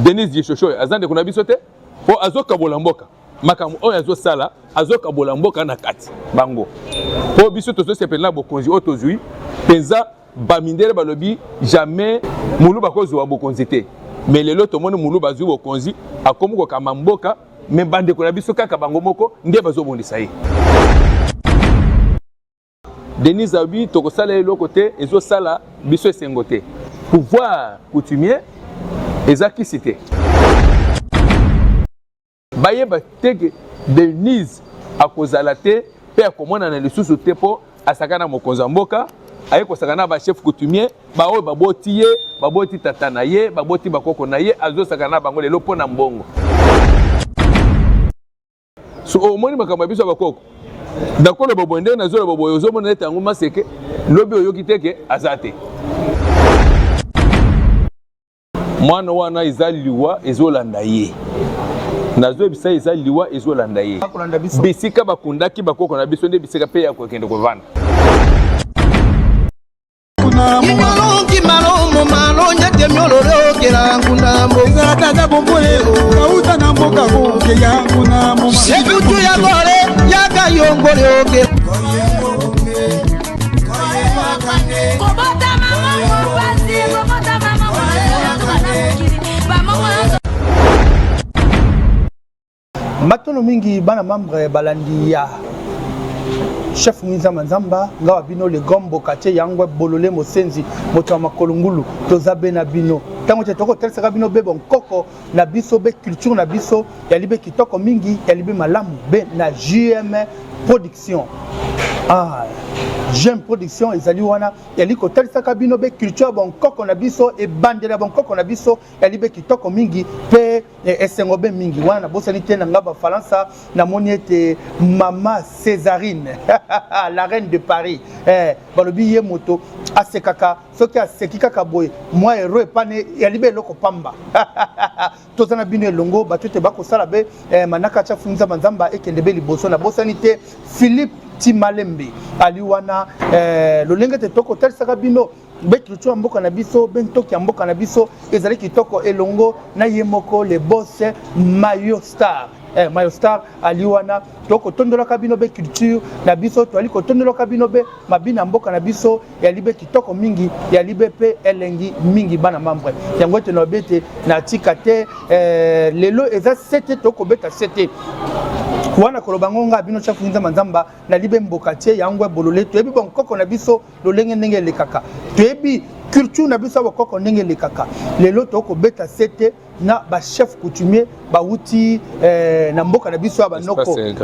Denise Gishosho oyo aza ndeko na biso te mpo azokabola mboka. Makambo oyo azosala azokabola mboka na kati bango, mpo biso tozosepela na bokonzi oyo tozwi mpenza. Bamindele balobi jamais muluba akozwa bokonzi te, mais lelo tomoni muluba azwi bokonzi, akomi kokamba mboka, mais bandeko na biso kaka bango moko nde bazobundisa ye. Denise alobi tokosala eloko te, ezosala biso esengo te. Pouvoir coutumier eza kisi te. Bayeba te ke Denise akozala te mpe akomonana lisusu te mpo asaka na mokonzi ya mboka, aye kosaka na ba chef coutumier baoyo baboti ye, baboti tata na ye, baboti bakoko na ye, azosaka na bango lelo mpo na mbongo. So omoni makambo ya biso ya bakoko, nakoloba boye ndenge nazoloba boye, ozomona ete yango maseke, lobi oyoki te ke aza te. Mwana wana eza liwa ezolanda ye, nazoyebisa eza liwa ezolanda ye. Bisika bakundaki bakoko na biso nde bisika mpe ya kokende kovanda. Kimalongi malomo malonya te miololo okela ngunda mbo Ezalaka na bombole kauta na mboka kokeya nguna moma Sekutu ya gole yaka yongole oke Kobotama mongo pasi, kobotama mongo na Matono mingi bana membre balandi ya chef Mwinzamba Nzamba nga wa bino le grand mbokatier yangwe bolole mosenzi moto ya makolo ngulu toza be na bino ntango te tokotalisaka bino be bonkoko na biso be culture na biso yali be kitoko mingi yali be malamu be na JM production ah, JM production ezali wana yali kotalisaka bino be culture ya bonkoko na biso ebandeli ya bonkoko na biso yali be kitoko mingi pe Eh, esengo be mingi wana nabosani te na nga bafalansa namoni ete mama césarine la reine de paris eh, balobi ye moto asekaka soki aseki kaka boye mwa ero epane yali be eloko pamba toza na bino elongo bato ete bakosala be eh, manaka tya funzamba nzamba ekende be liboso nabosani te philippe timalembe ali wana eh, lolenge ete tokotalisaka bino Be culture ya mboka na biso, be ntoki ya mboka na biso ezali kitoko elongo na ye moko le boss Mayo Star. Eh, Mayo Star ali wana tokotondolaka bino be culture na biso, toali kotondolaka bino be mabina ya mboka na biso yali be kitoko mingi, yali be pe elengi mingi bana membre. Yango ete na bete na tika te eh, lelo eza sete tokobeta sete wana koloba ngo nga bino chafu nzamba nzamba na libe mboka tie yango bolole toyebi bonkoko na biso lolenge ndenge elekaka toyebi culture na biso ya bokoko ndenge elekaka lelo tokobeta sete na bachef coutumier bawuti eh, na mboka na biso ya banoko eh,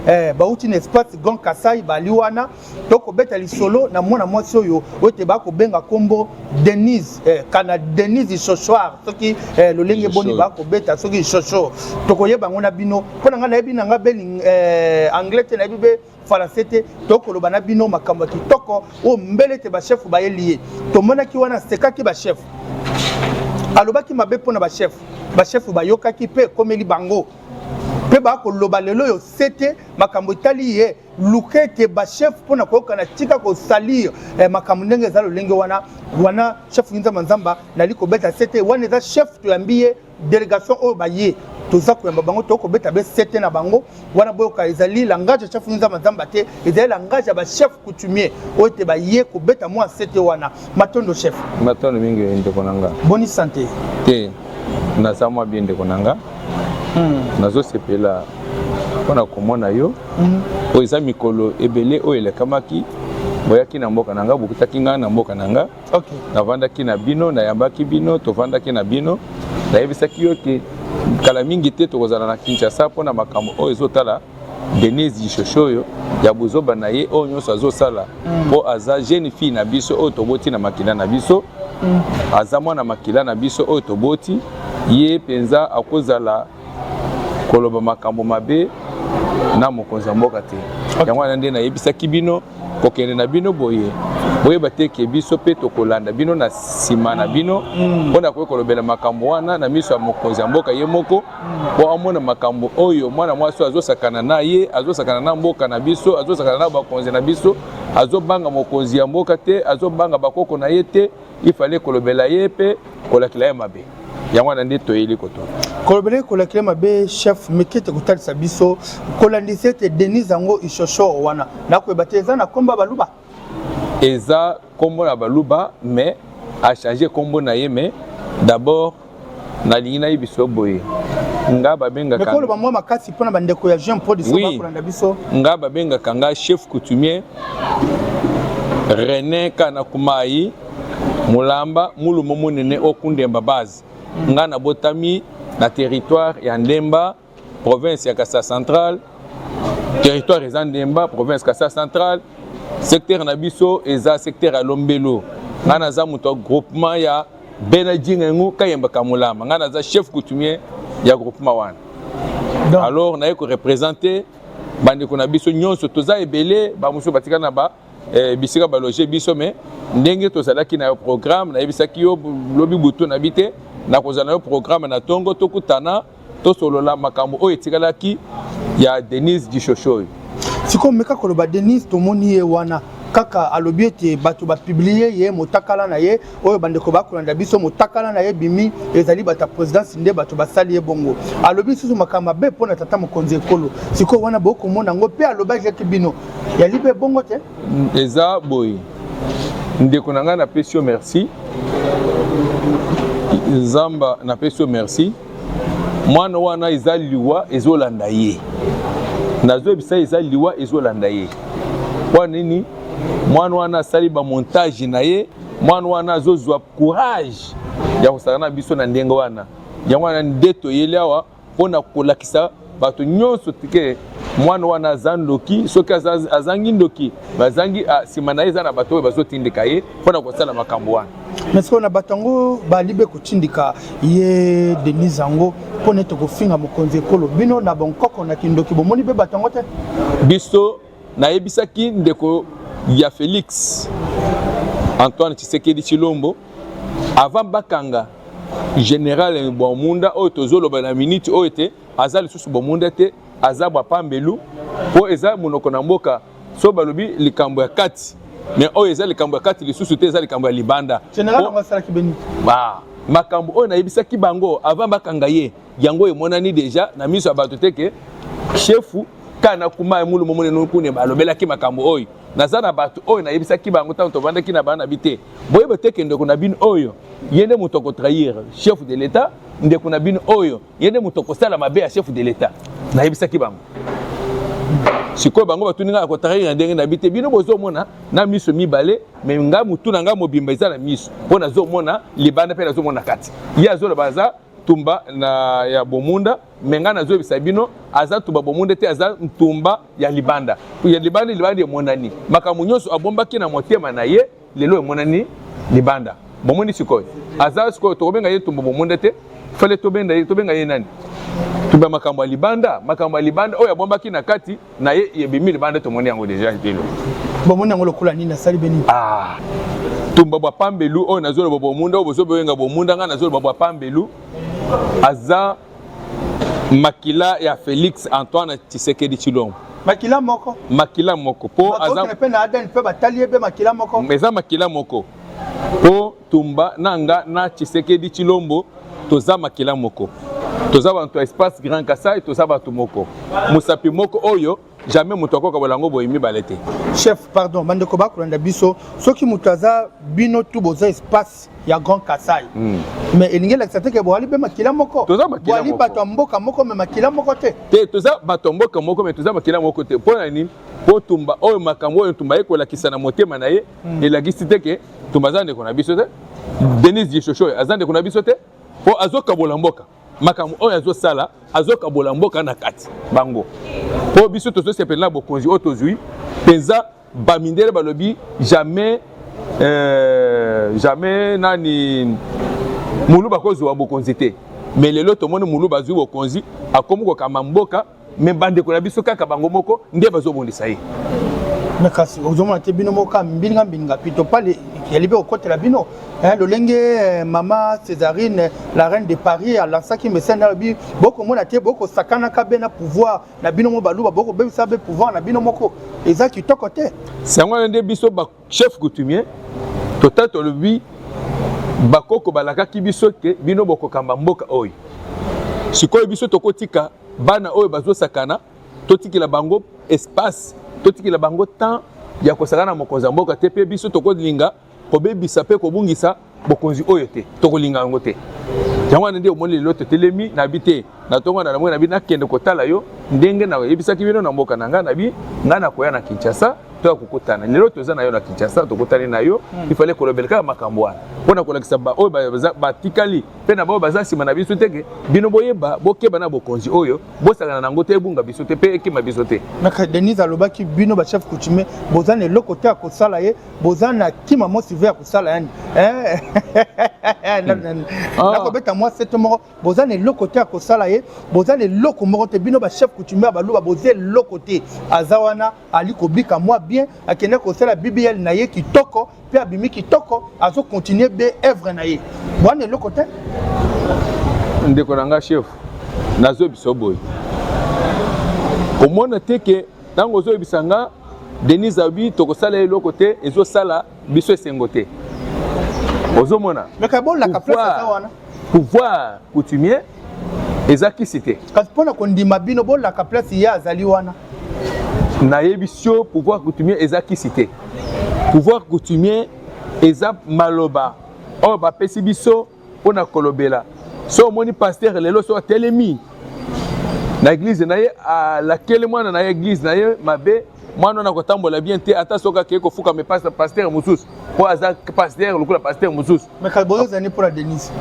eh, bawuti na espace grand kasai bali wana tokobeta lisolo na mwana mwasi oyo oyo te bakobenga nkombo denise eh, kana denise chochoir soki eh, lolenge boni bakobeta soki chocho tokoyeba yango na bino mpo na ngai nayebi na ngai be eh, anglais te nayebi be Français te, tokoloba na bino makambo ya kitoko oyo mbele ete ba chef bayeli ye. Tomonaki wana asekaki ba chef, alobaki mabe mpo na ba chef, ba chef bayokaki mpe ekomeli bango mpe bakoloba lelo oyo sete makambo etali ye. Luka ete ba chef mpo na koyokana, tika kosalir eh, makambo ndenge eza lolenge wana wana. Chef Nzamba Nzamba nali kobeta sete wana, eza chef toyambi ye delegation oyo baye toza koyamba bango tokobeta be sete na bango wana. Boyoka, ezali langage ya chef nzamba nzamba te, ezali langage ya bachef coutumier oyo ete baye kobeta mwa sete wana. Matondo chef. Matondo mingi ndeko na nga. Boni sante? Te, naza mwa bien ndeko na nga. Nazosepela mpona komona yo. Oyo eza mikolo ebele oyo elekamaki boyaki na mboka na nga, bokutaki nga na mboka na nga. Okay. Navandaki na bino, nayambaki bino, tovandaki na bino. Nayebisaki yo te kala mingi te tokozala na Kinshasa mpona makambo oyo ezotala Denise Gishosho oyo ya buzoba na ye oyo nyonso azosala mpo aza jeune fille na biso oyo toboti na makila na biso. Aza mwana makila na biso oyo toboti ye mpenza, akozala koloba makambo mabe na mokonzi ya mboka te. Yango wana nde nayebisaki bino kokende na bino boye, boyeba te ke biso mpe tokolanda bino na nsima na bino mpo na koki kolobela makambo wana na miso ya mokonzi ya mboka ye moko, mpo amona makambo oyo mwana mwasi oyo azosakana na ye, azosakana na mboka na biso, azosakana na bakonzi na biso, azobanga mokonzi ya mboka te, azobanga bakoko na ye te. Ifale kolobela ye mpe kolakela ye mabe. Yango wana nde toyeli kotuna. Kolobela ekolakela mabe chef mekete kotalisa biso kolandisa ete Denise yango ishosho wana nakoyeba te eza na komba baluba. Eza kombo na baluba mais a changer kombo na ye mais d'abord nalingi nayebisa yo boye nga babengaka koloba mwa makasi mpona bandeko ya jeune production oui, bakolanda biso nga babengaka nga chef coutumier René Kana Kumayi Mulamba mulumo munene okundemba base nga nabotami na territoire ya Ndemba province ya Kasai Central territoire eza Ndemba province Kasai Central secteur na biso eza secteur ya Lombelo nga naza moto ya groupement ya Bena Jingengu Kayemba Kamulama nga naza chef coutumier ya groupement wana. Alors naye ko représenter bandeko na biso nyonso toza ebele bamosusu batika na ba eh, bisika baloge biso me ndenge tozalaki na yo programme nayebisaki yo lobi butu na bi te nakozala na yo programme na ntongo tokutana tosolola makambo oyo etikalaki ya Denise Dishoshoyo. Sikoyo meka koloba Denise tomoni ye wana kaka alobi ete bato bapublie ye motakala na ye oyo bandeko bakolanda biso motakala na ye bimi ezali bato ya présidence nde bato basali ye bongo alobi lisusu makambo mabe mpo na tata mokonzi ekolo sikoyo wana bokomona yango mpe alobaki bino yali mpe bongo te eza boye ndeko na ngai napesi yo merci nzamba napesi yo merci mwana wana eza liwa ezolanda ye nazoyebisa eza liwa ezolanda ye mpo nini mwana wana asali bamontage na ye mwana wana azozwa courage ya kosaka na biso na ndenge wana yango wana nde toyeli awa mpo na kolakisa bato nyonso ke mwana wana aza ndoki soki azangi ndoki bazangi ah, nsima na ye eza na bato oyo bazotindika ye mpo na kosala makambo wana. Mais sikoyo na bato yango balibe kotindika ye Denise yango mpo na ete kofinga mokonzi ekolo bino na bonkoko na kindoki bomoni mpe bato yango te? Biso nayebisaki ndeko ya Felix Antoine Tshisekedi Tshilombo avant bakanga General Bwamunda oyo tozoloba na minute oyo te aza lisusu Bwamunda te aza bwa pambelu mpo eza monoko na mboka so balobi likambo ya kati mais oyo eza likambo ya kati lisusu te eza likambo ya libanda. General yango asalaki beni ba makambo oyo nayebisaki bango avant bakanga ye yango emonani deja na miso ya bato te ke chefu kana kuma ya mulu momone nokune balobelaki makambo oyo naza na bato oyo nayebisaki bango ntango tovandaki na bana bi te boyeba te ke ndeko na bino oyo ye nde moto akotrahir chef de l'etat ndeko na bino oyo ye nde moto akosala mabe ya chef de l'etat nayebisaki bango sikoyo bango batuni ngai akotrahir na ndenge na bi te bino bozomona na miso mibale me ngai motu na ngai mobimba eza na miso mpo nazomona libanda mpe nazomona kati ye azoloba aza tumba na ya bomunda me ngai nazoyebisa bino aza tumba bomunda te aza ntumba ya libanda ya libanda libanda emonani makambo nyonso abombaki na motema na ye lelo emonani libanda bomoni sikoyo aza sikoyo tokobenga ye tumba bomunda te fale tobenga ye tobenga ye nani tumba makambo ya libanda makambo ya libanda oyo abombaki na kati na ye ebimi libanda tomoni yango deja lelo bomoni yango lokola nini asali beni ah tumba bwa pambelu oyo nazoloba bomunda oyo bozobenga bomunda ngai nazoloba bwa pambelu aza makila ya Felix Antoine Tshisekedi Tshilombo makila moko makila moko po aza mpe na ADN mpe batali ye mpe makila moko eza makila moko po tumba na nga na Tshisekedi Tshilombo toza makila moko toza bato ya espace Grand Kasai toza bato moko mosapi moko oyo jamais moto akokabola yango boye mibale te chef pardon bandeko bakolanda biso soki moto aza bino tu boza espace ya Grand Kasai mm. mais elingi elakisa te ke boali mpe makila moko boali bato ya mboka moko me makila moko te te toza bato ya mboka moko me toza makila moko te mpo na nini mpo tumba oyo makambo oyo tumba ye kolakisa na motema na ye mm. elakisi te ke tumba aza ndeko na biso te Denis Dishosho aza ndeko na biso te mpo azokabola mboka makambo oyo azosala azokabola mboka na kati bango mpo biso tozosepela na bokonzi oyo tozwi mpenza bamindele balobi jamais euh, jamais nani muluba akozwa bokonzi te me lelo tomoni muluba azwi bokonzi akomi kokamba mboka me bandeko na biso kaka bango moko nde bazobundisa ye me kasi ozomona te bino moko kaka mbilinga mbilinga pito pale yali mpe kokotela bino lolenge eh, mama césarine la reine de paris alansaki message alobi bokomona te bokosakanaka be na pouvoir na bino moko baluba bokobebisa be pouvoir na bino moko eza kitoko te yango wana nde biso ba chef coutumier tota tolobi Bakoko balakaki biso ke bino bokokamba mboka oyo. Sikoyo biso tokotika bana oyo bazosakana, totikela bango espace, totikela bango temps ya kosakana na mokonzi ya mboka te, mpe biso tokolinga kobebisa mpe kobungisa bokonzi oyo te, tokolinga yango te. Yango wana nde omoni lelo totelemi na bi te na tongo na namoni na bi nakende kotala yo ndenge nayebisaki bino na mboka na ngai na bi ngai nakoya na Kinshasa toya kokutana. Lelo toza na yo na Kinshasa, tokutani na yo, il fallait kolobela kaka makambo wana mpo na kolakisa baoyo batikali mpe na baoyo baza nsima na biso te ke bino boyeba, bokeba na bokonzi oyo, bosakana na yango te, ebunga biso te mpe ekima biso te. Maître Denise alobaki bino ba chef coutumier boza na eloko te ya kosala ye, boza na kima mosi ve ya kosala yani eh? Nakobeta mwa sete moko, boza na eloko te ya kosala ye, boza na eloko moko te, bino ba chef coutumier ya baluba boza eloko te. Aza wana ali kobika mwa bien, akende kosala BBL na ye kitoko mpe abimi kitoko, azo continuer be œuvre na ye, wana eloko te. Ndeko na nga chef, nazoyebisa yo boye, komona te ke ntango ozoyebisa nga Denise abi tokosala ye eloko te, ezosala biso esengo te. Ozomona pouvoir coutumier eza kisi te. Kasi mpo na kondima bino bolaka place ye azali wana. Nayebisi yo, pouvoir coutumier eza kisi te. Pouvoir coutumier eza maloba oyo bapesi biso mpo na kolobela. So omoni pasteur lelo so atelemi na eglise na ye, alakeli mwana na ye eglise na ye mabe, mwana wana akotambola bien te, ata soki akei kofukama epai pasteur mosusu, mpo aza pasteur lokola pasteur mosusu. Mais bozozali mpo na Denise.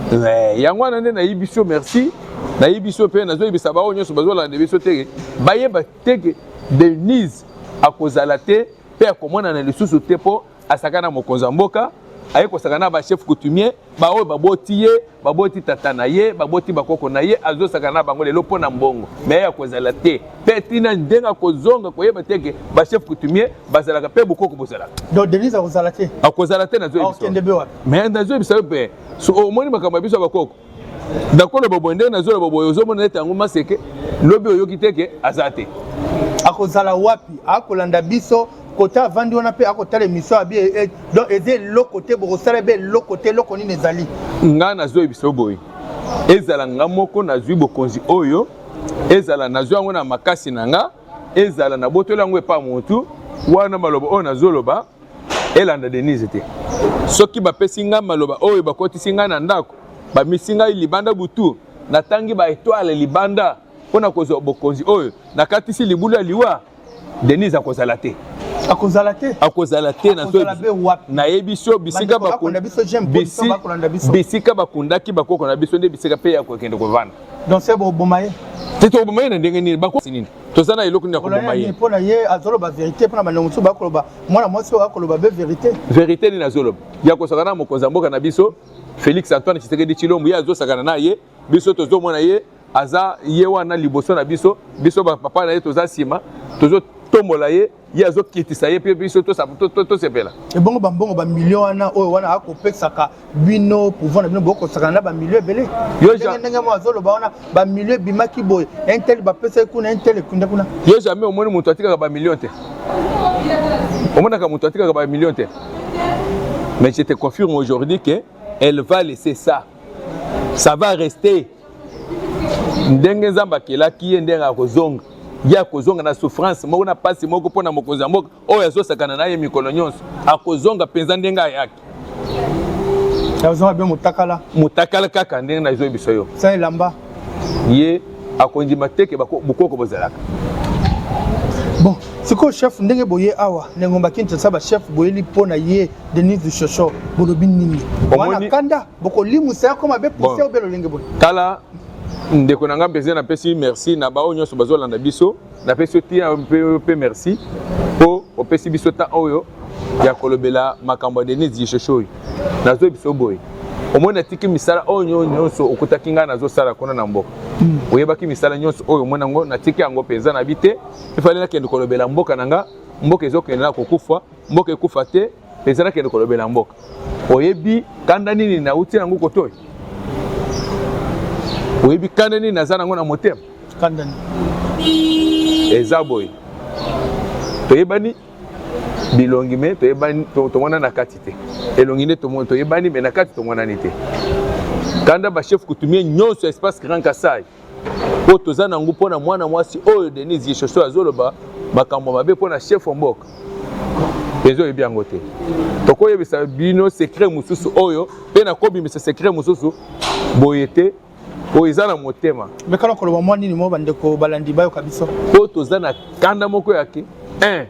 Yango wana nde nayebi biso merci, nayebi biso mpe nazoyebisa bango nyonso bazolanda biso te, bayeba te ke Denise akozala te mpe akomonana lisusu te, mpo asaka na mokonzi ya mboka, aye kosaka na bachef coutumier baoyo baboti ye, baboti tata na ye, baboti bakoko na ye, azosaka na bango lelo mpo na mbongo. Me ye akozala te mpe tina ndenge akozonga koyeba te ke bachef coutumier bazalaka mpe bokoko bozalaka. Donc Denise akozala te, akozala te. Nazoyebisa, me nazoyebisa yo mpe, omoni makambo ya biso ya bakoko, nakoloba boye ndenge nazoloba boye, ozomona nete yango maseke, lobi oyoki te ke aza te. Akozala wapi? Akolanda biso kota avandi wana mpe akotala émission abi eh, eh, donc eza eloko te, bokosala ebe eloko te, eloko nini ezali? Nga nazoyebisa yo boye, ezala nga moko nazwi bokonzi oyo, ezala nazwi yango na makasi na nga, ezala nabotoli yango epa motu wana, maloba oyo nazoloba elanda Denise te. Soki bapesi nga maloba oyo, bakotisi ngai na ndako, bamisi ngai libanda butu, natangi ba etoile libanda mpo na kozwa bokonzi oyo, nakatisi libulu ya liwa, Denise akozala te. Akozala te. Akozala te. Nayebi so bisika bisika bakundaki bakoko na biso nde bisika mpe ya kokende kovanda. Donc se boboma ye te, tokoboma ye na ndenge nini? Bakosi nini? Toza na eloko nini ya koboma ye? Mpo na ye azoloba vérité, mpo na bandeko mosusu bakoloba mwana mwasi oyo akoloba be vérité. Vérité nini azoloba? Ya kosaka na mokonzi ya mboka na biso Félix Antoine Tshisekedi Tshilombo, ye azosakana na ye, biso tozomona ye aza ye wana liboso na biso, biso bapapa na ye toza nsima, tozotombola ye, ye azokitisa ye mpe biso tosepela. Ebongo bambongo bamilio wana oyo wana akopesaka bino pouvoir na bino, bokosakana na bamilio ebele ndenge mo azoloba wana, bamilio ebimaki boye, intel bapesaki kuna, intel ekunda kuna. Yo jamais omoni moto atikaka bamilio te, omonaka moto atikaka bamilio te. Mais je te confirme aujourd'hui que elle va laisser ça, ça va rester ndenge Nzambe akelaki ye, ndenge akozonga, ye akozonga na souffrance moko, na pasi moko mpo na mokonzi ya mboka oyo azosakana na ye mikolo nyonso. Akozonga mpenza ndenge ayaki. Azonga be motakala. Motakala kaka ndenge nazoyebisa yo. Sa elamba. Ye akondima te ke bokoko bozalaka. Bon, sikoyo chef, ndenge boye awa na engomba Kinshasa, bachef boyeli mpo na ye Denise Dushosho, bolobi nini wana? Kanda bokolimwisa ya koma be poussière obe lolenge boye? Tala, ndeko na nga mpenza, napesi merci na baoyo nyonso bazolanda biso. Napesi yo tia mpe merci mpo opesi biso temps oyo ya kolobela makambo ya Denise Gishosho oyo. Nazoyebisa yo boye, omoni atiki misala oyo nyonso okutaki ngai nazosala kuna na mboka. Oyebaki misala nyonso oyo omoni yango, natiki yango mpenza na bi te, efali nakende kolobela mboka na nga. Mboka ezokende na kokufa, mboka ekufa te, mpenza nakende kolobela mboka. Oyebi kanda nini nauti yango kotoyi? Oyebi kanda nini naza nango na motema? Kanda nini? Eza boye, toyebani. Bilongi me toyebani, tomona na kati te. Elongi nde toyebani me na kati tomonani te. Kanda ba chef coutumier nyonso ya espace Grand Kasai mpo toza nango mpo na mwana mwasi oyo Denise Yeshosho azoloba makambo mabe mpo na chef wa mboka mpenza, oyebi yango te. Tokoyebisa bino secret mosusu oyo mpe nakobimisa secret mosusu boye te, oyo eza na motema. Mekala koloba mwa nini mo bandeko balandi bayoka biso. Mpo toza na kanda moko yake 1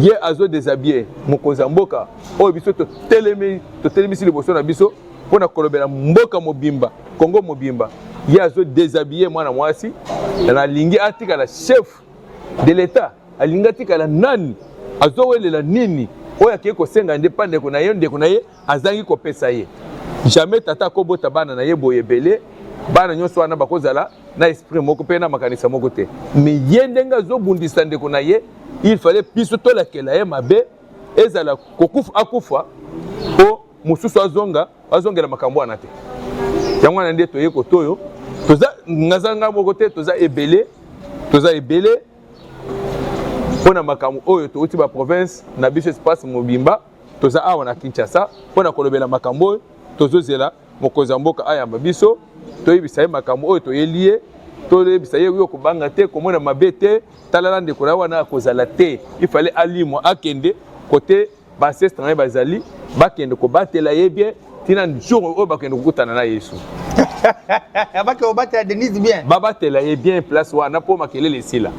ye azo déshabiller mokonzi ya mboka oyo biso totelemi, totelemisi liboso na biso mpo na kolobela mboka mobimba, Kongo mobimba. Ye azo déshabiller mwana mwasi, alingi atikala chef de l'État, alingi atikala nani, azowelela nini? Oyo akei kosenga nde pa ndeko na ye, ndeko na ye azangi kopesa ye. Jamais tata akobota bana na ye boye ebele, bana nyonso wana bakozala na esprit moko mpe na makanisa moko te. Me ye ndenge azobundisa ndeko na ye, il fallait biso tolakela ye mabe, ezala kokufa akufa mpo mosusu azonga, azongela makambo wana te. Yango wana nde toye koto oyo toza, naza ngai moko te, toza ebele, toza ebele mpo na makambo oyo. Touti baprovince na biso, espace mobimba, toza awa na Kinshasa mpo na kolobela makambo oyo. Tozozela mokonzi ya mboka ayamba biso, toyebisa ye makambo oyo toyeli ye, toyebisa ye: yo kobanga te, komona mabe te, talala ndeko na wana akozala te. Ifale alimwa, akende kote baancestre na ye bazali, bakende kobatela ye bien tina jour oyo bakende kokutana na Yesu. Bake kobatela Denise bien. Babatela ye bien place wana mpo makelele esila.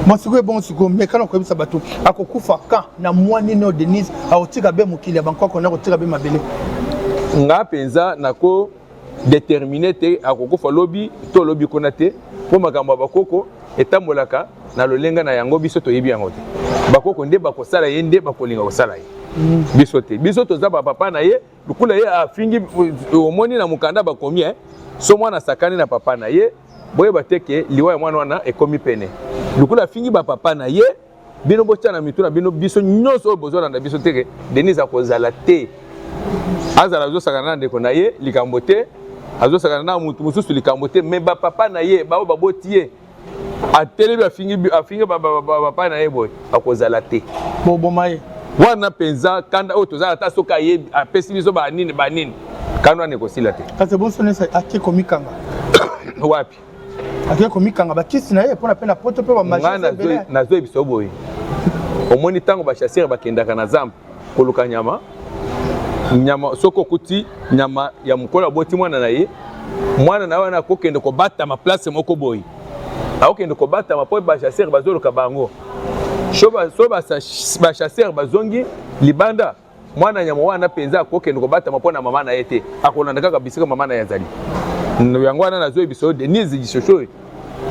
Bon, sikoyo, bon, sikoyo mekana koyebisa bato akokufa kan na mwa nini oyo Denise akotika be mokili ya bankoko na kotika be mabele. Nga mpenza nako déterminer te akokufa lobi to lobi kuna te, mpo makambo ya bakoko etambolaka na lolenga na yango, biso toyebi yango te. Bakoko nde bakosala ye, nde bakolinga kosala ye, biso te. Biso toza bapapa na ye. Lukula ye afingi, omoni na mokanda bakomi eh? So mwana asakani na papa na ye, boyeba te ke liwa ya mwana wana ekomi pene. Lukula afingi bapapa na ye, bino botya na mitu na bino, biso nyonso oyo bozolanda biso te ke Denise akozala te. Azala azosakana na ndeko na ye, likambo te, azosakana na motu mosusu, likambo te, me bapapa na ye baoyo baboti ye, atelemi afingi, afingi bapapa na ye boye, akozala te. Boboma ye. Wana mpenza kanda oyo tozala, ata soki ayebi apesi biso banini banini, kanda wana ekosila te. Kasi bonso nesi ake komikanga. Wapi? Ake komikanga bakisi na ye mpona mpe na poto mpe. Bamagi. Nazoyebisa yo boye, omoni ntango bachasseur bakendaka na zamba koluka nyama, nyama soki okuti nyama ya mokolo aboti mwana na ye, mwana na ye wana akokende kobatama place moko boye, akokende kobatama mpo bachasseur bazoluka bango. So bachasseur bazongi libanda, mwana nyama wana mpenza akokende kobatama mpo na mama na ye te, akolanda kaka bisika mama na ye azali. Yango wana nazoyebisa yo, Denise Gishosho oyo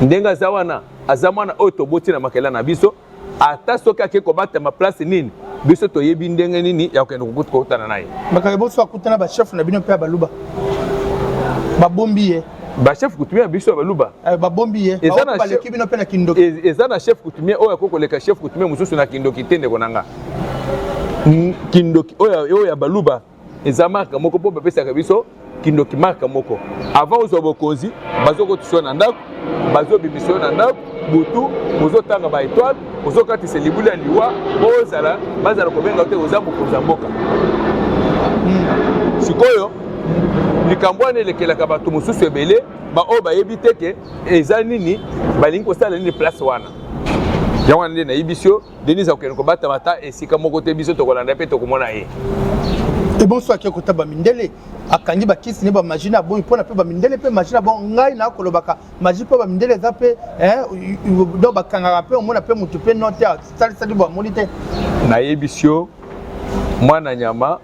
ndenge aza wana, aza mwana oyo toboti na makela na biso. Ata soki ake kobatama place nini, biso toyebi ndenge nini ya kokende kokutana na ye. Makambo boso akutana bachef na bino mpe ya baluba babombi ye. Bachef coutumier ya biso ya baluba? Babombi ye. Eza na baleki bino mpe na kindoki. Eza na chef coutumier oyo akoki koleka chef coutumier mosusu na kindoki te, ndeko na nga. Kindoki oyo ya baluba eza marque moko, mpo bapesaka biso kindoki marque moko avant ozwa bokonzi. Bazokotisa yo na ndako, bazobimisa yo na ndako butu, ozotanga ba étoile, ozokatisa libulu ya liwa mpo ozala, bazala kobenga te oza mokonzi ya mboka. Sikoyo likambo wana elekelaka bato mosusu ebele, baoyo bayebi te ke eza nini, balingi kosala nini place wana. Yango wana nde nayebisi yo, Denise akokende kobatama ata esika moko te, biso tokolanda mpe tokomona ye. Ebonso ake kota bamindele, akangi bakisi ne bamagie na boyi mpona mpe bamindele mpe magie na bon. Ngai nakolobaka magie mpo bamindele eza mpe donc bakangaka mpe, omona mpe motu mpe no te asalisali bo amoni te. Nayebisi yo, mwana nyama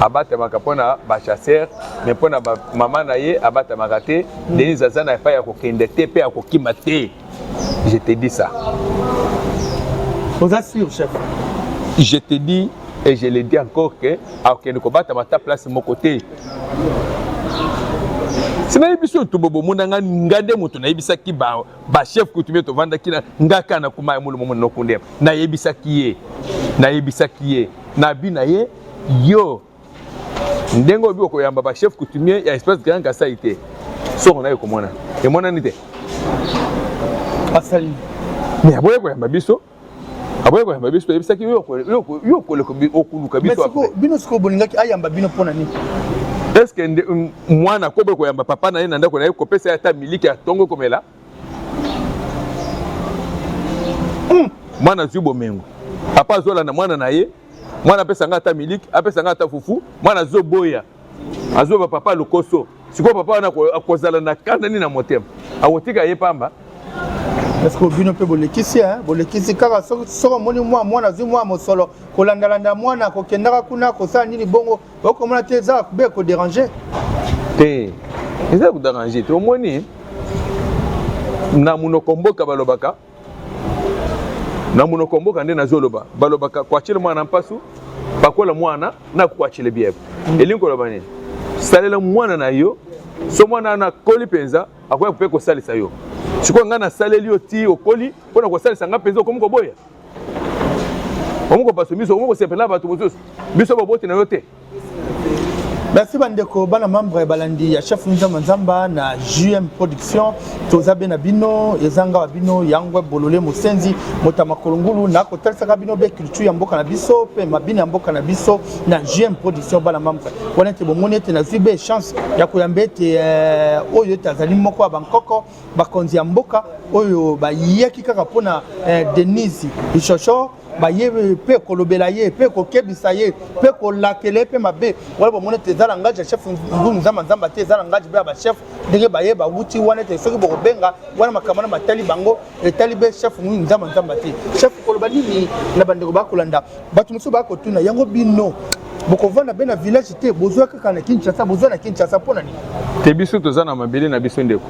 abatamaka mpona bachasseur, mais mpona mama na ye abatamaka te. Denise aza na epai ya kokende te mpe akokima te, je te dis ça. Oza sûr, chef? Je te dis et je le dis encore que akokende kobatama ata place moko te. Sinayebi biso to bomona nga, nga nde moto nayebisaki bachef coutumier, tovandaki na nga kaka na kuma ya molo momo nokunde, nayebisaki ye, nayebisaki ye na bi na ye: yo ndenge oyebi okoyamba bachef coutumier ya espace Grand Kasai te, soko naye komona emonani te. Asali. Mais aboye koyamba biso. Aboyi koyamba biso, toyebisaki yo okoluka biso. Bino sikoyo bolingaki ayamba bino mpo na nini? Est ce que mwana akoboyi koyamba papa na ye na ndako na ye, kopesa ye ata miliki ya ntongo komela? Mwana azwi bomengo, papa azolanda mwana na ye, mwana apesa nga ata miliki, apesa nga ata fufu, mwana azoboya, azoba papa lokoso. Sikoyo papa wana akozala na kanda nini na motema? Akotika ye pamba? Parce que bino mpe bolekisi, bolekisi kaka. Soki omoni mwa mwana azwi mwa mosolo, kolandalanda mwana, kokendaka kuna, kosala nini bongo, okomona te eza be kodéranger? Te, eza kodéranger te. Omoni, na monoko mboka balobaka, na monoko mboka nde nazoloba, balobaka kwachile mwana mpasu pakola mwana na kwachile biebe. Elingi koloba nini? Salela mwana na yo, so mwana wana akoli mpenza, akoya mpe kosalisa yo. Sikoyo ngai nasaleli yo ti okoli mpona kosalisa ngai mpenza, okomi koboya, okomi kopaso miso, okomi kosepela bato mosusu, biso baboti na yo te. Merci bandeko, bana membre, balandi ya chef Nzamba Nzamba na JM Production. Toza be na bino, ezanga wa bino yangwe bolole mosenzi moto ya makolo ngulu na kotalisaka bino be culture ya mboka na biso mpe mabina ya mboka na biso na JM Production. Bana membre wana ete bomoni ete nazwi be chance ya koyamba ete oyo ete azali moko ya bankoko bakonzi ya mboka oyo bayaki kaka mpona Denise Ishosho, baye mpe kolobela ye mpe kokebisa ye mpe kolakela ye mpe mabe wana. Bomoni ete eza langage ya chef Ngulu Nzamba Nzamba te, eza langage mpe ya bachef ndenge baye bawuti wana, ete soki bokobenga wana makambo wana matali bango, etali be chef Ngulu Nzamba Nzamba te. Chef, koloba nini na bandeko bakolanda? Bato mosusu bakotuna yango, bino bokovanda mpe na village te, bozwa kaka na Kinshasa, bozwa na Kinshasa mpo na nini? Te, biso toza na mabele na biso, ndeko.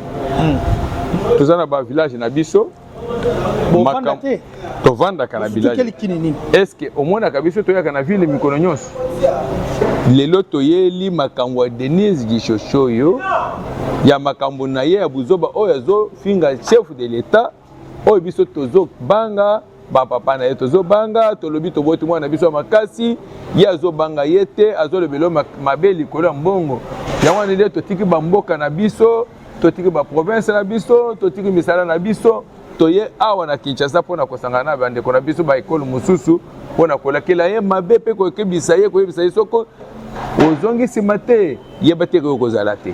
Toza na bavillage na biso. Bovanda te? Tovandaka na village. Kini nini? Est ce que omonaka biso toyaka na ville mikolo nyonso? Lelo toyeli makambo ya Denise Gishosho oyo ya makambo na ye ya buzoba oyo azofinga chef de l'État, oyo biso tozobanga bapapa na ye, tozobanga. Tolobi toboti mwana na biso ya makasi, ye azobanga ye te, azolobela mabe likolo ya mbongo. Yango wana nde totiki bamboka na biso, totiki baprovince na biso, totiki misala na biso, toye awa na Kinshasa mpona kosangana na bandeko na biso baekole mosusu mpona kolakela ye mabe mpe koyebisa ye, koyebisa ye soko ozongi nsima te, yeba te koyo kozala te.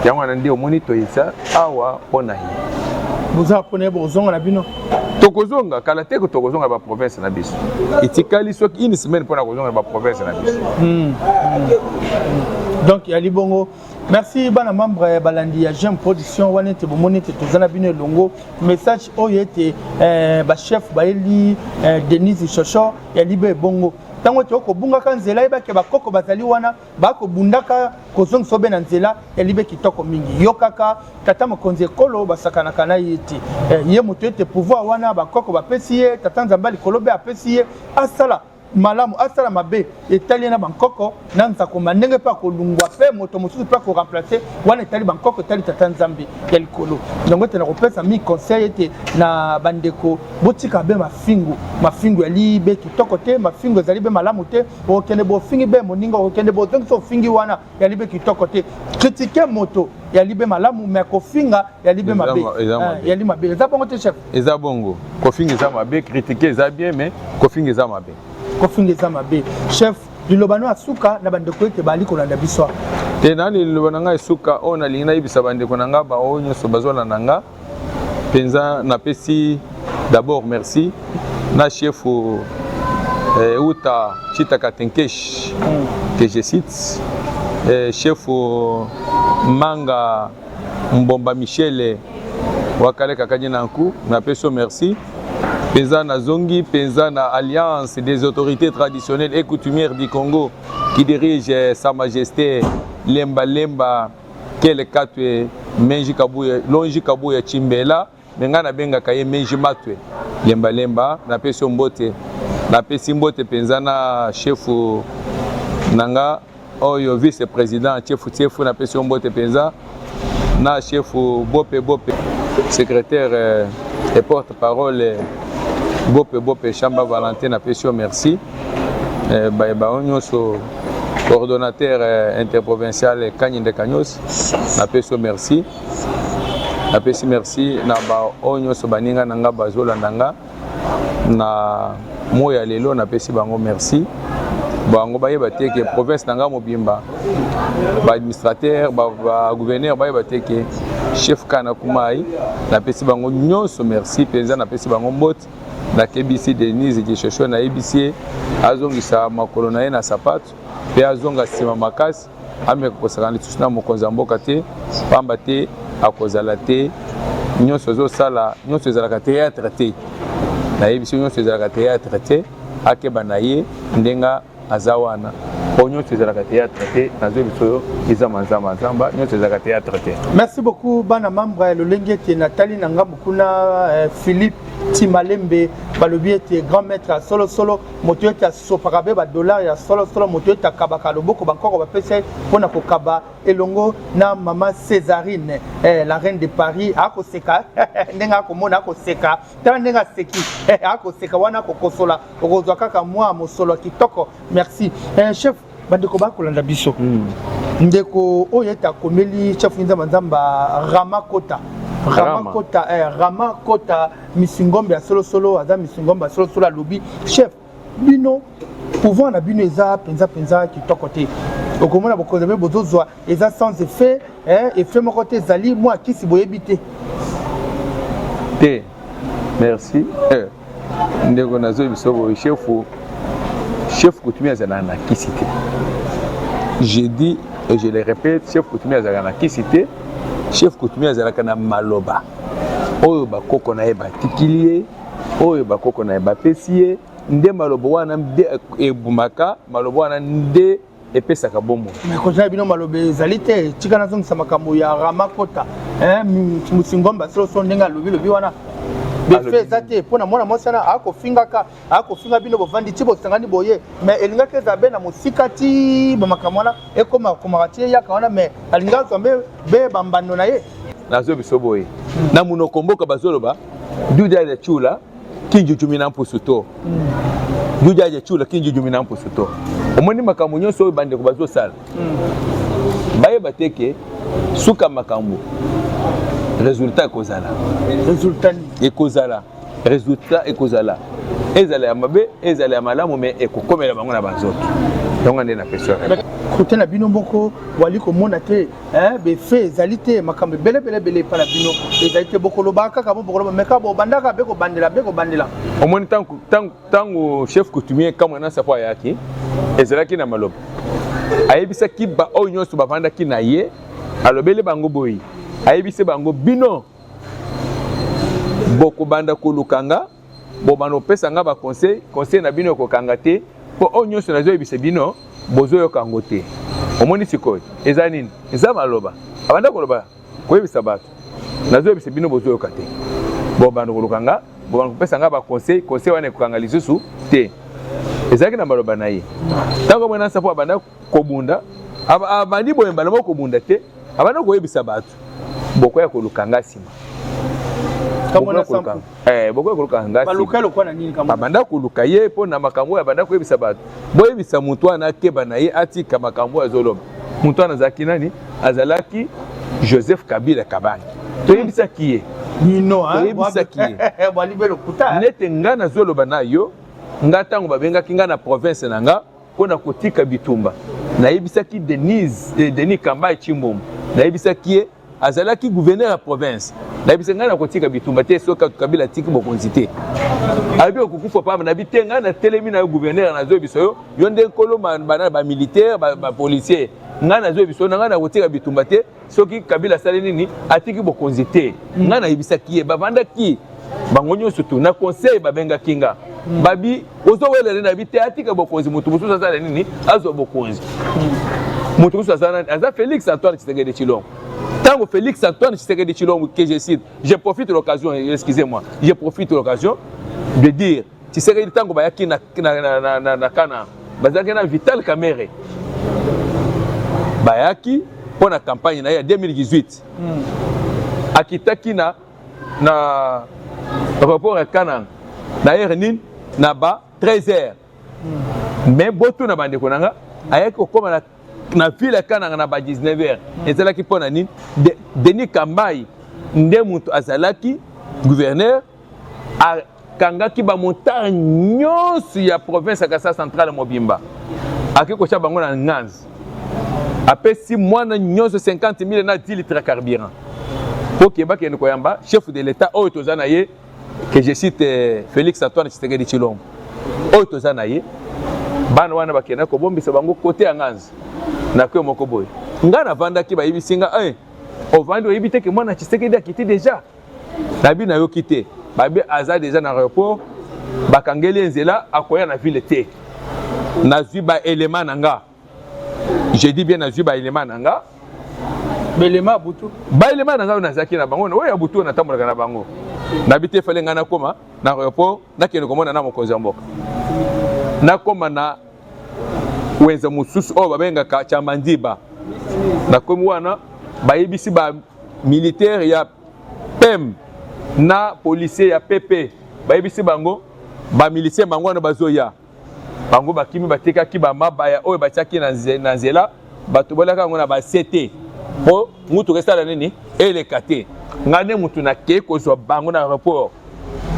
Yango wana nde omoni toyesa awa mpo na ye. Boza mpona ye, bokozonga na bino? Tokozonga kala te, tokozonga baprovince na biso. Etikali soki une semaine mpona kozonga na baprovince na biso. Donc yali bongo. Merci bana membre, balandi ya Jeune Production wana ete bomoni ete toza na bino elongo. Message oyo ete bachef bayeli Denise Shosho ya libe ebongo, ntango ete okobungaka nzela, yebake bakoko bazali wana bakobundaka kozongisa obe na nzela ya libe kitoko mingi. Yo kaka tata mokonzi ekolo, basakanaka na ye te. Ye moto ete pouvoir wana bakoko bapesi ye, tata Nzambe likolo mpe apesi ye, asala malamu, asala mabe, etali ye na bankoko na nzakoma. Ndenge mpe akolungwa mpe moto mosusu mpe akoremplacer wana, etali bankoko, etali tata Nzambe ya likolo. Yango ete nakopesa mi conseil ete na bandeko, botika be mafingu. Mafingu yali be kitoko te, mafingu ezali be malamu te. Okokende bofingi be moninga, okokende bozongisa ofingi wana, yali be kitoko te. Critiquer moto yali be malamu, mais kofinga yali be mabe, yali mabe. Eza bongo te, chef? Eza bongo. Kofinga eza mabe, critiquer eza bien, mais kofinga eza mabe. Kofinga eza mabe. Chef, liloba no asuka na bandeko ete bali kolanda biso. Te, nani liloba na ngai esuka oyo nalingi nayebisa bandeko na ngai baoyo nyonso bazolanda nga mpenza, napesi d'abord merci na chef Uta Chitaka Tenkesh que je cite, chef Manga Mbomba Michel Wakale Kakanye Nanku, napesi yo merci mpenza. Nazongi mpenza na Alliance des autorités traditionnelles et coutumières du Congo qui dirige Sa Majesté Lemba Lemba Kele Katwe Menji Kabuya Lonji Kabuya Chimbela, mais ngai nabengaka ye Menji Matwe Lemba Lemba. Napesi yo mbote, napesi mbote mpenza na chef na nga oyo vice président Tiefu Tiefu, napesi yo mbote mpenza, na chef Bope Bope, secrétaire et porte parole Bope Bope Chamba Valentin, napesi yo merci. Bango nyonso, coordonnateur interprovincial Kanyinde Kanyos, napesi yo merci. Napesi merci na baoyo nyonso baninga na nga bazolanda nga. Na moi ya lelo napesi bango merci. Bango bayeba te ke province na ngai mobimba, baadministrateur, bagouverneur bayeba te ke chef Kana Kumai, napesi bango nyonso merci mpenza, napesi bango mbote. Nakebisi Denise Gishosho, nayebisi ye azongisa makolo na ye na sapato mpe azonga nsima makasi, ameka kosakana lisusu na mokonzi ya mboka te, pamba te akozala te. Nyonso ezosala, nyonso ezalaka théâtre te. Nayebisi nyonso ezalaka théâtre te, akeba na ye ndenge aza wana, po nyonso ezalaka théâtre te. Nazoyebi biso eza manzamba nzamba, nyonso ezalaka théâtre te. Merci beaucoup bana membre ya lolenge ete natali na ngambo kuna Philippe Timalembe balobi ete grand maître ya solosolo, moto ete asopaka be badollar ya solosolo, moto ete akabaka loboko bankoko bapesa ye mpona kokaba elongo na mama Césarine, la reine de Paris. Akoseka ndenge akomona, akoseka, tala ndenge aseki, akoseka wana, akokosola, okozwa kaka mwa mosolo ya kitoko. Merci chef. Bandeko bakolanda biso, ndeko oyo ete akomeli chef Nzamba Nzamba, Rama Kota, Rama Kota, Rama Kota, misingombe ya solosolo, aza misingombe ya solosolo. Alobi: chef, bino pouvoir na bino eza mpenza mpenza kitoko te. Okomona bokonzi mpe bozozwa eza sans effet, effet moko te, ezali mwa kisi boyebi te. Te, merci ndeko. Nazoyebi biso boye, chef coutumier azalaka na kisi te. Je dis et je le répète, chef coutumier azalaka na kisi te. Chef coutumier azalaka na maloba oyo bakoko na ye batikili ye, oyo bakoko na ye bapesi ye. Nde maloba wana nde ebumaka, maloba wana nde epesaka bomoi. Mais kozala bino maloba ezali te. Tika nazongisa makambo ya Rama Kota, Musingomba soloso, ndenge alobi lobi wana, befe eza te mpo na mwana mwasi wana akofingaka, akofinga bino. Bovandi ti bosangani boye, mais elingaki eza be na mosika ti bamakambo wana ekoma komaka ti eyaka wana, mais alingi azwa mbe be bambando na ye. Nazo biso boye, na monoko mboka bazoloba: duda ya chula kinjujumi na mpusu to duda ya chula kinjujumi na mpusu to. Omoni makambo nyonso oyo bandeko bazosala, bayeba te ke suka makambo, résultat ekozala. Résultat? Ekozala, résultat ekozala, ezala ya mabe, ezala ya malamu, mais ekokomela bango na banzoto. Yango nde napesi. Kote na bino moko wali komona te befe ezali te, makambo ebele ebele ebele epai na bino ezali te. Bokoloba kaka bo bokoloba, mais kaka bobandaka be kobandela be kobandela. Omoni, ntango chef coutumier Kamwina Nsapu ayaki, ezalaki na maloba ayebisaki baoyo nyonso bavandaki na ye. Alobeli bango boyi, ayebisi bango: bino bokobanda koluka nga, bobanda kopesa nga baconseil, conseil na bino ekokanga te, mpo oyo nyonso nazoyebisa bino bozoyoka yango te. Omoni sikoyo eza nini? Eza maloba abanda koloba, koyebisa bato: nazoyebisa bino, bozoyoka te. Bobanda koluka nga, bobanda kopesa nga baconseil, conseil wana ekokanga lisusu te. Ezalaki na maloba na ye. Ntango Mwana Nsapu abanda kobunda, abandi boye mbala moko kobunda te, abanda koyebisa bato: bokoya koluka nga nsima, bokoya koluka nga. Abanda koluka ye mpo na makambo oyo abanda koyebisa bato: boyebisa motu wana akeba na ye, atika makambo oyo azoloba. Motu wana azalaki nani? Azalaki Joseph Kabila Kabange. Toyebisaki ye, toyebisaki ye nete nga nazoloba na yo. Nga ntango babengaki nga na province na nga mpona kotika bitumba, nayebisaki Denise, Denis Kambayi Tshimbombo, nayebisaki ye, azalaki gouverneur ya province, nayebisaki ngai nakotika bitumba te soki Kabila atiki bokonzi te. Alobi okokufa pamba. Nabi te, ngai natelemi na yo gouverneur, nazoyebisa yo, yo nde nkolo bana bamilitaire, bapolicier, ngai nazoyebisa yo na ngai nakotika bitumba te soki Kabila asali nini, atiki bokonzi te. Ngai nayebisaki ye, bavandaki bango nyonso tu na conseil, babengaki nga, babi ozowelela. Nabi te, atika bokonzi, moto mosusu azala nini, azwa bokonzi. Moto mosusu aza nani? Aza Félix Antoine Tshisekedi Tshilombo. Ntango Félix Antoine Tshisekedi Tshilombo, que je cite, je profite de l'occasion, excusez-moi, je profite de l'occasion de dire Tshisekedi, ntango bayaki na kana, bazalaki na Vital Kamerhe, bayaki mpo na campagne na ye ya 2018, akitaki na aéroport ya Kananga na heure nini? Na ba 13 heures. Mais botuna bandeko na nga, ayaki kokóma na ville ya Kananga na ba 19 heures. Ezalaki mpo na nini? Denis Kambayi nde moto azalaki gouverneur. Akangaki bamotard nyonso ya province ya Kasai Central mobimba, ake kotya bango na nganzi, apesi mwana nyonso 50 000 na 10 litre ya carburant mpo ke bakende koyamba chef de l'État oyo toza na ye, que je cite Félix Antoine Tshisekedi Tshilombo oyo toza na ye. Bana wana bakenda kobombisa bango kote ya nganzi na kwe moko boye. Nga navandaki, bayebisi nga eh, ovandi oyebi te ke mwana Tshisekedi akiti deja? Nabi nayoki te. Babi aza deja na aéroport, bakangeli ye nzela, akoya na ville te. Nazwi ba élément na nga, je dis bien, nazwi ba élément na nga. Belema ya butu. Ba élément na nga oyo nazalaki na bango, oyo ya butu oyo natambolaka na bango. Nabi te, fale ngai nakoma na aéroport, nakende komona na mokonzi ya mboka. Nakoma na wenze mosusu oyo babengaka Chamandiba. Nakomi wana, bayebisi ba militaire ya PM na policier ya PP, bayebisi bango bamilicien bango wana bazoya. Bango bakimi, batekaki bamabaya oyo batiaki na nzela, bato bolaka yango na basete mpo mutuka esala nini, eleka te. Ngai nde mutu nakei kozwa bango na aéroport.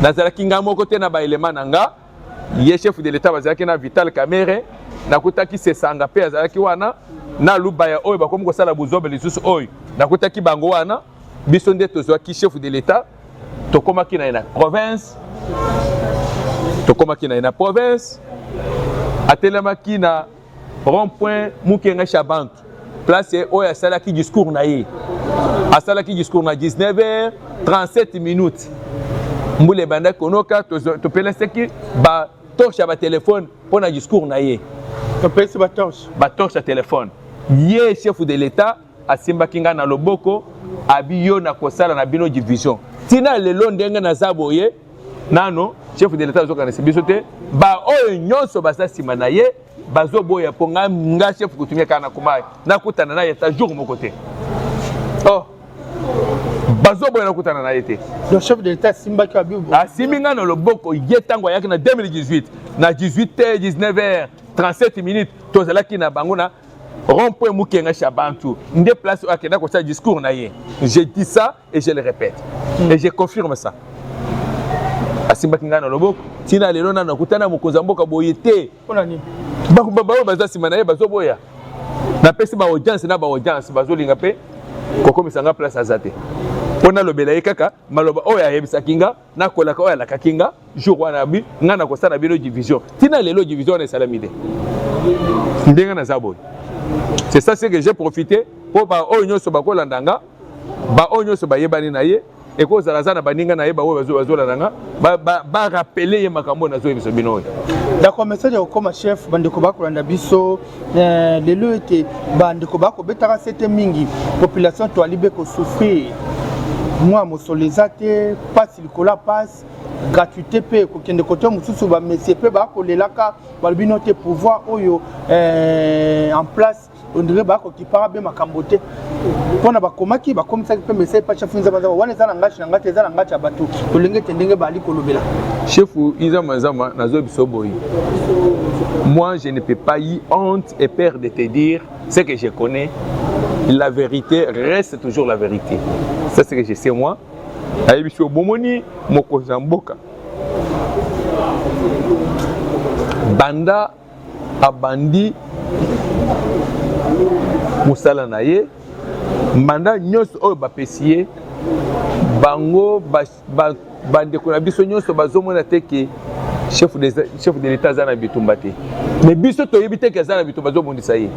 Nazalaki ngai moko te, na baelema na nga. Ye chef de l'État bazalaki na Vital Kamerhe, nakutaki Sesanga mpe azalaki wana na Lubaya oyo bakomi kosala buzobe lisusu oyo, nakutaki bango wana. Biso nde tozwaki chef de l'État, tokomaki na ye na province, tokomaki na ye na province, atelemaki na rond point Mukenga Shabantu, place oyo asalaki discours na ye. Asalaki discours na 19h 37 minutes. Mbula ebandaki konoka, topelasaki batorche ya batelefone mpo na discours na ye. Topesi batorche. Batorche ya telefone. Ye chef de l'État asimbaki ngai na loboko, abi yo na kosala na bino division. Ntina lelo ndenge naza boye, nano chef de l'État azokanisa biso te. Baoyo nyonso baza nsima na ye bazoboya, mpo nga, nga chef coutumier kaka nakoma nakutana na ye ata jour moko te. Oh. Bazoboya nakutana na ye te. Donc chef de l'État asimbaki abi. Asimbi ngai na loboko ye ntango ayaki na 2018 na 18 19 h 37 minutes. Tozalaki na bango na rond point Mukenga Shabantu, nde place oyo akenda kosala discours na ye. Je dis ça et je le répète et je confirme ça. Asimbaki ngai na loboko. Ntina lelo nano nakutana mokonzi ya mboka boye te. Mpona nini? Baoyo baza nsima na ye bazoboya. Napesi baaudience na baaudience, bazolinga mpe kokomisa nga place aza te mpo nalobela ye kaka maloba oyo ayebisaki nga, nakolaka oyo alakaki nga jour wana, abi nga nakosala bino division. Ntina lelo division wana esalami te ndenge naza boye. C'est ça ce que j'ai profité mpo baoyo nyonso bakolanda nga, baoyo nyonso bayebani na ye, ekozala aza na baninga na ye, baoyo bazolanda nga, barappeler ye makambo oyo nazoyebisa bino oyo. D'accord, message ya kokoma chef, bandeko bakolanda biso lelo ete bandeko bakobetaka sete mingi, population toali be kosouffrir, mwa mosolo eza te, mpasi likolo ya mpasi, gratuité mpe kokende kote mosusu, bamesie mpe bakolelaka, balobi no te, pouvoir oyo en place, on dirait bakokipaka be makambo te. Mpona bakomaki, bakomisaki mpe message pa chef Nzamba Nzamba wana, eza na ngati na ngati, eza na ngati ya bato tolenge ete ndenge bali kolobela. Chef Nzamba Nzamba, nazoyebisa boye: moi, je ne peux pas y honte et peur de te dire ce que je connais. La vérité reste toujours la vérité. C'est ce que je sais, moi. Nayebi so bomoni mokonzi ya mboka banda abandi mosala na ye, mbanda nyonso oyo bapesi ye, bango bandeko na biso nyonso bazomona te ke chef de l'État aza na bitumba te, mais biso toyebi te ke aza na bitumba, azobundisa ye.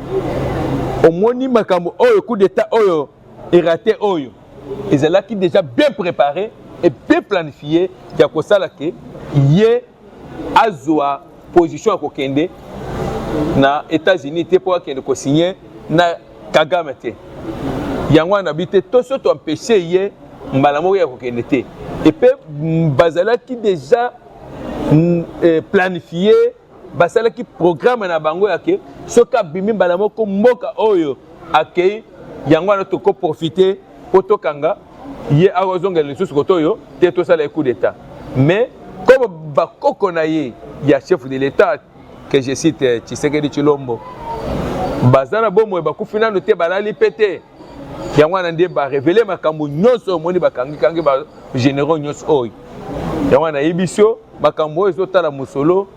Omoni makambo oyo, coup d'État oyo eraté, oyo ezalaki déjà bien préparé et bien planifié ya kosala ke ye azwa position ya kokende na États-Unis te mpo akende kosigne na Kagame te. Yango wana bi te to so toempêche ye mbala moko ya kokende te. Epe bazalaki déjà planifié, basalaki programme na bango ya ke soki abimi mbala moko mboka oyo akei, yango wana tokoprofite mpo tokanga ye, akozongela lisusu kote oyo te, tosala ye coup d'État. Mais comme bakoko na ye ya chef de l'État, que je cite Tshisekedi Tshilombo, baza na bomoi, bakufi nano te, balali mpe te, yango wana nde barévéler makambo nyonso. Omoni bakangikangi bagénéraux nyonso oyo. Yango wana nayebisi yo makambo oyo ezotala mosolo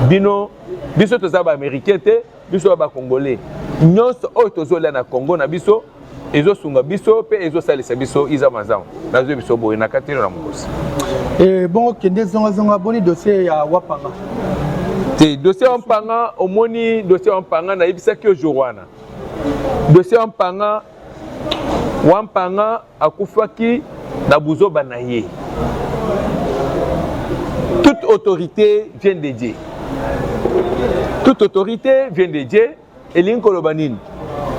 bino. Biso toza baaméricain te, biso ba bacongolais. Nyonso oyo tozolia na Congo na biso ezosunga biso mpe ezosalisa biso. Iza mazango nazwi biso boye na kati na mokosi. Bongo kende zongazonga, boni dossier ya Wapanga? Te, dossier ya Mpanga, omoni, dossier ya Mpanga, nayebisaki yo jour wana, dossier ya Mpanga, Wampanga akufaki na buzoba na ye. Toute autorité vient de Dieu, toute autorité vient de Dieu. Elingi koloba nini?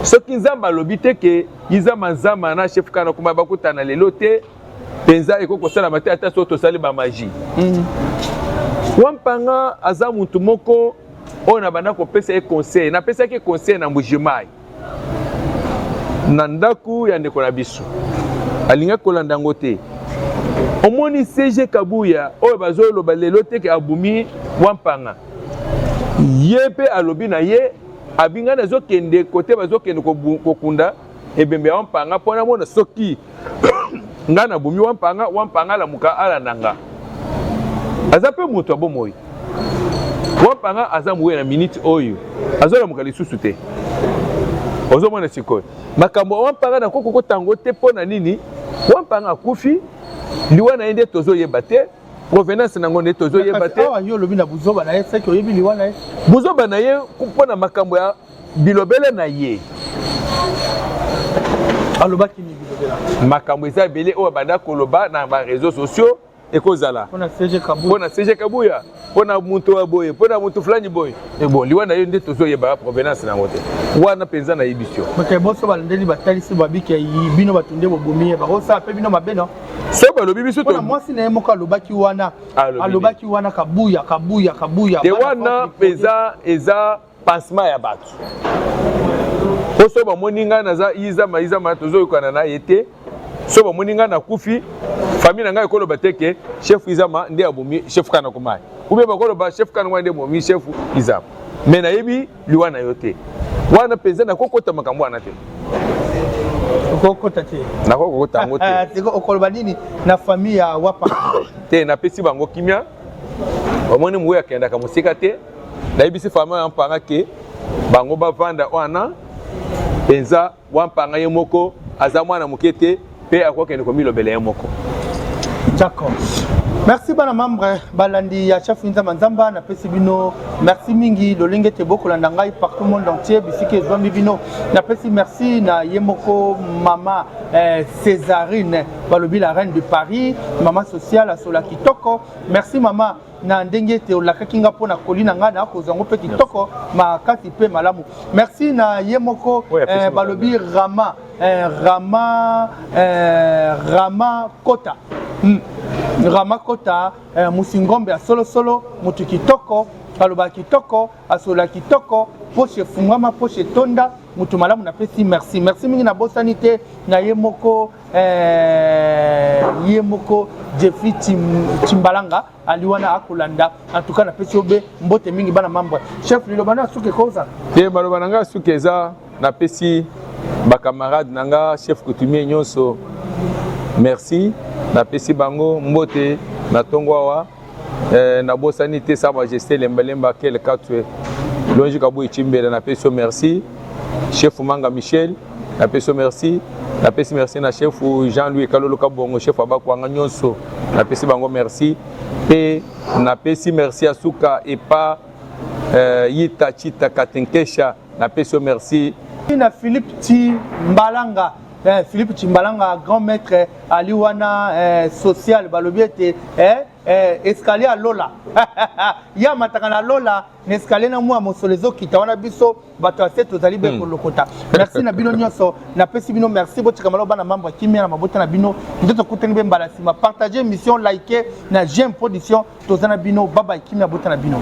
Soki Nzambe alobi te ke Izama Nzama na chef Kana kuma bakutana lelo te, mpenza ekoki kosalama te, ata soki tosali bamagie. Wampanga aza mutu moko oyo na banda kopesa ye conseil. Napesaki conseil na Mbujimai, na ndako ya ndeko na biso, alingaki kolanda yango te. Omoni CG Kabuya oyo bazoloba lelo te ke abumi Wampanga, ye mpe alobi na ye abingani azokende kote bazokende kokunda ebembe ya Wampanga mpo namona soki ngai nabumi Wampanga, Wampanga alamuka alanda nga. Aza mpe moto ya bomoi. Wampanga aza moye na minute oyo azolamuka lisusu te. Ozomona sikoyo makambo ya Wampanga, nakoki kotango te. Mpo na nini? Wampanga akufi, liwa na ye nde tozoyeba te, provenance nango nde tozoyeba te. Awa yo olobi na buzoba na ye, seki oyebi liwa na ye. Buzoba na ye mpo na makambo ya bilobele na ye. Alobaki nini bilobela? Makambo eza ebele oyo abanda koloba na baréseaux sociaux. Ekozala mpona CG Kabuya. Mpo na CG Kabuya, mpo na moto ya boye, mpo na moto fulani boye. Bon, liwa na ye nde tozoyeba provenance nango te. Wana mpenza nayebi yo. Bato boso balandeli, batalisi, babiki bino bato nde bobomi ye, bakosala mpe bino mabe, no? So balobi biso mpona mwasi na ye moko alobaki wana. Alobi. Alobaki wana Kabuya, Kabuya, Kabuya. Te, wana mpenza eza pansement ya bato, po so bamoni ngai naza Izama, Izama tozoyokana na ye te. So bamoni ngai nakufi, famille na ngai ekoloba te ke chef Izama nde abomi chef Kana Komai, ou bien bakoloba chef Kana Komai nde abomi chef Izama. Mais nayebi liwa na yo te. Wana mpenza nakokota makambo wana te. Okokota te? Nakokota yango te. Siko okoloba nini na famille ya Wapa? Te, napesi bango kimia. Bamoni moyo akendaka mosika te. Nayebisi famille ya Mpanga ke bango bavanda wana mpenza. Wampanga ye moko aza mwana moke te mpe akokende komilobela ye moko. D'accord, merci. Bana membre balandi ya chef Nzamba Nzamba, napesi bino merci mingi lolenge ete bokolanda ngai partout monde entier bisika ezwami bino. Napesi merci na ye moko mama Césarine, balobi la reine de Paris, mama sociale, asola kitoko. Merci mama na ndenge ete olakaki nga mpo na koli na ngai, na kozwa yango mpe kitoko makasi mpe malamu. Merci na ye moko balobi Rama, Rama, Rama Kota. Rama Kota, musingombe ya solosolo, motu kitoko, alobaka kitoko, asola kitoko, poche efungwama, poche etonda, motu malamu. Napesi merci, merci mingi. Nabosani te na ye moko, ye moko Jeffrey Chimbalanga ali wana akolanda. En tout cas napesi yo be mbote mingi. Bana membre, chef, liloba na suki ekozala? Te, maloba na ngai suki eza, napesi bacamarade na nga chef coutumier nyonso merci, napesi bango mbote na ntongo awa. Nabosani te Sa Majesté Lembalemba Kel Katwe Longi Kabuyi Chimbela, napesi yo merci. Chef Manga Michel, napesi yo merci. Napesi merci na chef Jean-Louis Kalolo Kabongo, chef abakwanga nyonso, napesi bango merci. Mpe napesi merci ya suka epa Yita Chita Katenkesha, napesi yo merci. Na Philippe Chimbalanga, Philippe Chimbalanga, grand maître ali wana, social, balobi ete escalier ya lola, ye amataka na lola na escalier na mwa mosolo ezokita wana. Biso bato ya se tozali be kolokota. Merci na bino nyonso, napesi bino merci. Botika malo bana mambo ya kimia na mabota na bino nde tokutani mpe mbala nsima. Partage émission, like na Gem Production. Toza na bino, baba kimia bota na bino.